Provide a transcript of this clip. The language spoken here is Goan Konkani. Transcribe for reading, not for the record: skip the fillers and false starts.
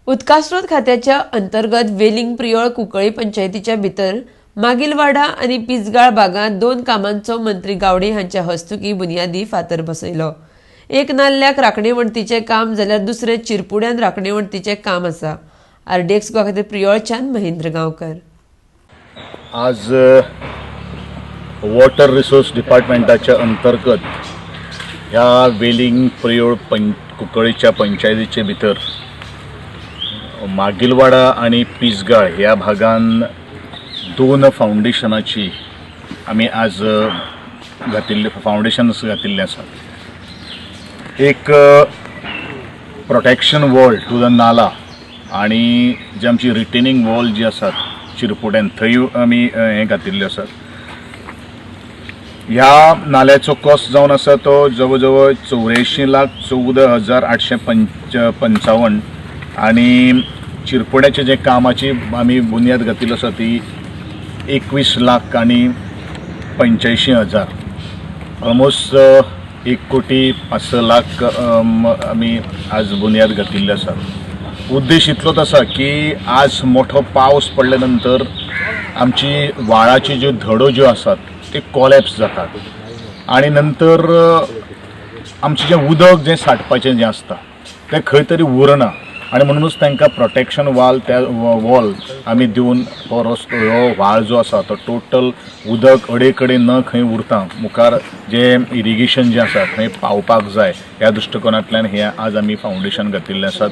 उदकास्रोत खात्याच्या अंतर्गत वेलिंग प्रियोळ कुंकळी पंचायतीच्या भितर मागीलवाडा आनी पिसगाळ भागांत दोन कामांचो मंत्री गावडे हांच्या हस्तुकी बुनियादी फातर बसयलो. एक नाल्ल्याक राखणे वण्टीचें काम जाल्यार दुसरें चिरपुड्यान राखणे वण्टीचें काम आसा. आरडीएक्स गोवा खातीर प्रियोळच्यान महेंद्र गांवकर. आज वॉटर रिसोर्स डिपार्टमेंटाच्या अंतर्गत ह्या वेलिंग प्रियोळ कुंकळीच्या पंचायतीचे भितर मागीलवाडा आनी पिसगाळ ह्या भागान दोन फावंडेशनाची आमी आज घातिल्ले फावंडेशन्स घातिल्ले आसात. एक प्रोटेक्शन वॉल टू the नाला आनी जी आमची रिटेनिंग वॉल जी आसात चिरपुड्यान थंय आमी हें घातिल्ले आसात. ह्या नाल्याचो कॉस्ट जावन आसा तो जवळ जवळ 84,14,855 आनी चिरपुड्याचे जे कामाची आमी बुन्याद घातिल्ली आसा ती 21,85,000, ऑलमोस्ट 1 कोटी 5 लाख आमी आज बुन्याद घातिल्ली आसा. उद्देश इतलोच आसा की आज मोठो पावस पडल्या नंतर आमची व्हाळाची ज्यो धडो ज्यो आसात ते कॉलॅप्स जातात आनी नंतर आमचें जें उदक जें साठपाचें जें आसता तें खंय तरी उरना आनी म्हणूनच तांकां प्रोटेक्शन वाल त्या वॉल आमी दिवन हो रस्तो, हो व्हाळ जो आसा तो टोटल उदक अडे कडेन न खंय उरता, मुखार जें इरिगेशन जें आसा थंय पावपाक जाय ह्या दृश्टिकोनांतल्यान हें आज आमी फावंडेशन घातिल्लें आसा.